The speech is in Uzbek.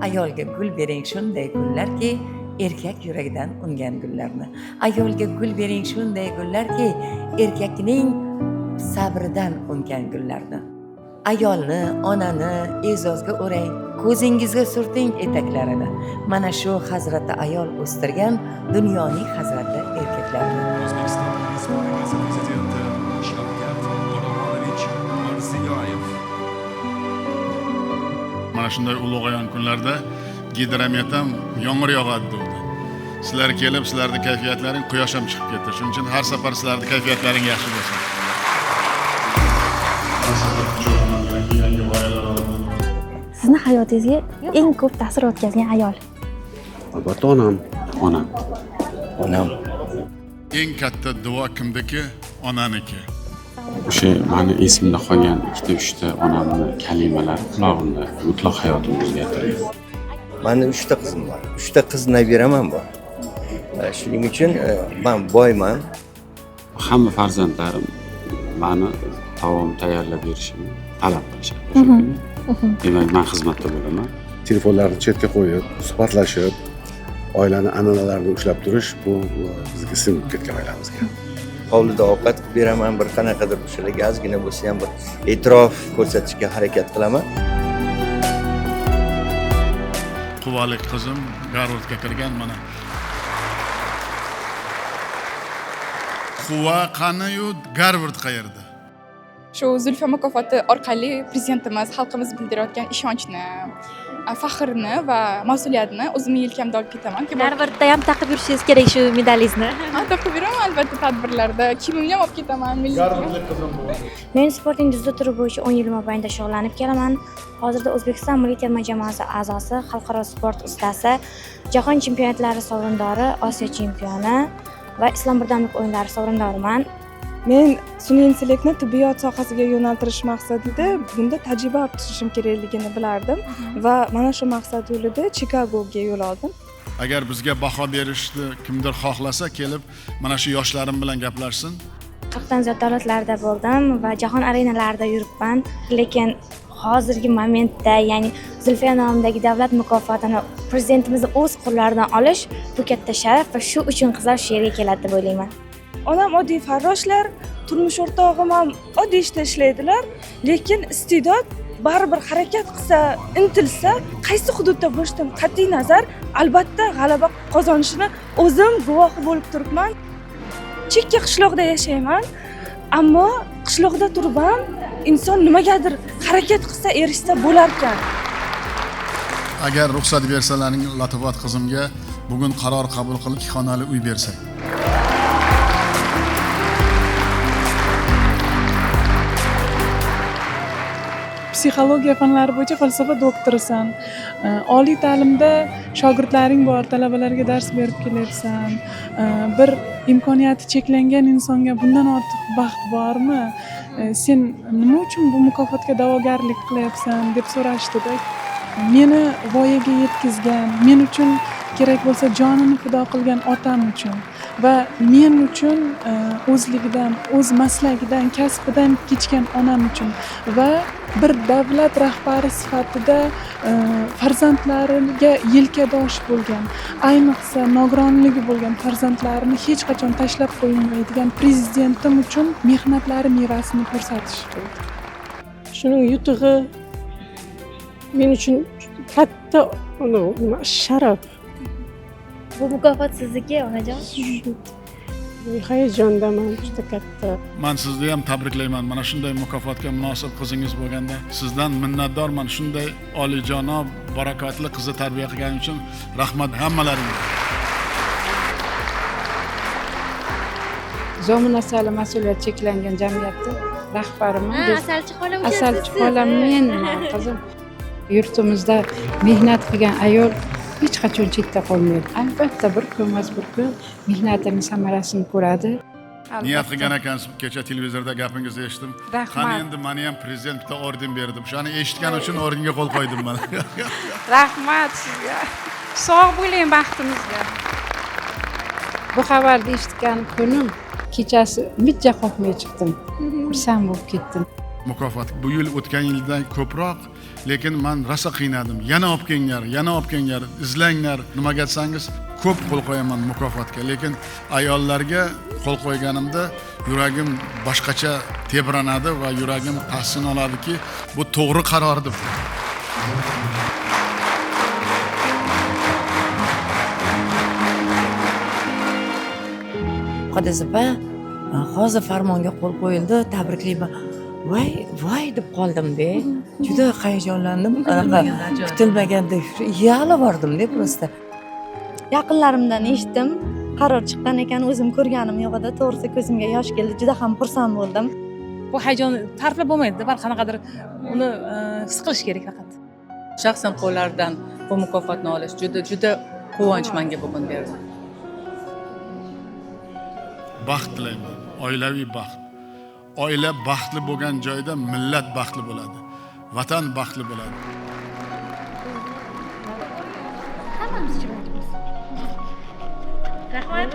Ayolga gul bering shunday gullarki, erkak yuragidan ungan gullarni. Ayolga gul bering shunday gullarki, erkakning sabridan ungan gullarni. Ayolni, onani e'zozga o'rang, ko'zingizga surting etaklarini. Mana shu hazrati ayol o'stirgan dunyoning hazrati erkaklarini. O'zbekiston Respublikasi Prezidenti Shavkat Miromonovich Mirziyoyev. Mana shunday ulug'aygan kunlarda gidromet ham yomg'ir yog'adi dedi. Sizlar kelib, sizlarning kayfiyatlaring quyosh ham chiqib ketdi. Shuning uchun har safar sizlarning kayfiyatlaring yaxshi bo'lsin. Har safar quchoqlaman, yangi g'oyalar olaman. Sizni hayotingizga eng ko'p ta'sir o'tkazgan ayol? Albatta onam. Onam. Onam. Eng katta duo kimniki? Onaniki. O'sha mani esimda qolgan ikkita uchta onamni kalimalari qulog'imda mutlaq hayotimni o'zgartirgan. Mani 3 ta qizim bor. 3 ta qiz nabiram ham bor. Shuning uchun man boyman. Hamma farzandlarim mani taom tayyorlab berishimni talab qilishadi o'sha kuni. Demak, man xizmatda bo'laman. Telefonlarni chetga qo'yib, suhbatlashib, oilani an'analarini ushlab turish bu bizga singib ketgan oilamizga. Hovlida ovqat qilib beraman, bir qanaqadir o'shalarga ozgina bo'lsa ham bir e'tirof ko'rsatishga harakat qilaman. Quvalik qizim Garvardga kirgan mana. Quva qani-yu, Garvard qayerda? Shu Zulfiya mukofoti orqali prezidentimiz xalqimiz bildirayotgan ishonchni, faxrni va mas'uliyatni o'zimni yelkamda olib ketaman. Garvardda ham taqib yurishingiz kerak shu medalingizni. Ha, taqib yuraman albatta tadbirlarda. Kiyimimni ham olib ketaman milliy. Garvardlik qizim bu. Men sportning dzyudo turi bo'yicha 10 yil mobaynida shug'ullanib kelaman. Hozirda O'zbekiston milliy terma jamoasi a'zosi, xalqaro sport ustasi, jahon chempionatlari sovrindori, Osiyo chempioni va Islom birdamlik o'yinlari sovrindoriman. Men sun'iy intellektni tibbiyot sohasiga yo'naltirish maqsadida bunda tajriba orttirishim kerakligini bilardim va mana shu maqsad yo'lida Chikagoga yo'l oldim. Agar bizga baho berishni kimdir xohlasa, kelib mana shu yoshlarim bilan gaplashsin. 40 dan ziyod davlatlarda bo'ldim va jahon arenalarida yuribman, lekin hozirgi momentda, ya'ni Zulfiya nomidagi davlat mukofotini prezidentimizni o'z qo'llaridan olish bu katta sharaf va shu uchun qizlar shu yerga keladi deb o'ylayman. Onam oddiy farroshlar, turmush o'rtog'im ham oddiy ishda ishlaydilar, lekin iste'dod baribir harakat qilsa, intilsa, qaysi hududda bo'lishidan qat'iy nazar albatta g'alaba qozonishini o'zim guvohi bo'lib turibman. Chekka qishloqda yashayman, ammo qishloqda turib ham inson nimagadir harakat qilsa erishsa bo'larkan. Agar ruxsat bersalaring Latifat qizimga bugun qaror qabul qilib 2 xonali uy bersak. Psixologiya fanlari bo'yicha falsafa doktorisan. Oliy ta'limda shogirdlaring bor, talabalarga dars berib kelyapsan. Bir imkoniyati cheklangan insonga bundan ortiq baxt bormi? Sen nima uchun bu mukofotga da'vogarlik qilyapsan deb so'rashdida. Meni voyaga yetkazgan, men uchun kerak bo'lsa jonini fido qilgan otam uchun va men uchun o'zligidan, o'z maslagidan, kasbidan kechgan onam uchun va bir davlat rahbari sifatida farzandlariga yelkadosh bo'lgan, ayniqsa nogironligi bo'lgan farzandlarini hech qachon tashlab qo'ymaydigan prezidentim uchun mehnatlari mevasini ko'rsatish bo'ldi. Shuning yutug'i men uchun katta sharaf. Bu mukofot sizniki, onajon. Hayajondaman, juda katta. Men sizni ham tabriklayman. Mana shunday mukofotga munosib qizingiz bo'lganda sizdan minnatdorman. Shunday oliyjanob, barakotli qizni tarbiya qilganing uchun rahmat hammalaringga. Zomin asali mas'uliyat cheklangan jamiyati rahbariman. Asalchi xola o'sha. Asalchi xola menman, qizim. Yurtimizda mehnat qilgan ayol hech qachon chetda qolmaydi. Albatta bir kun emas bir kun mehnatining samarasini ko'radi. Niyat qilgan ekansiz, kecha televizorda gapingizni eshitdim. Qani endi meni ham prezident bitta orden berdi. O'shani eshitgan uchun ordenga qo'l qo'ydim mana. Rahmat sizga. Sog' bo'ling baxtimizga. Bu xabarni eshitgan kunim kechasi mijja qoqmay chiqdim. Xursand bo'lib ketdim. Mukofot bu yil o'tgan yildan ko'proq, lekin man rosa qiynadim. Yana olib kelinglar, yana olib kelinglar, izlanglar. Nimaga desangiz, ko'p qo'l qo'yaman mukofotga, lekin ayollarga qo'l qo'yganimda yuragim boshqacha tebranadi va yuragim tahsin oladiki, bu to'g'ri qaror deb. Muqaddas opa, hozir farmonga qo'l qo'yildi, tabriklayman. Voy, voy deb qoldim-da. Juda hayajonlandim. Anaqa kutilmaganda yig'lab yubordim-da просто. Yaqinlarimdan eshitdim, qaror chiqqan ekan, o'zim ko'rganim yo'q edi. To'g'risi ko'zimga yosh keldi, juda ham xursand bo'ldim. Bu hayajon ta'riflab bo'lmaydi, baribir qanaqadir uni his qilish kerak faqat. Shaxsan qo'llaridan bu mukofotni olish juda juda quvonch menga bugun berdi. Baxt tilayman, oilaviy baxt. Oila baxtli bo'lgan joyda millat baxtli bo'ladi, vatan baxtli bo'ladi. Hammamiz chiroylimiz. Rahmat.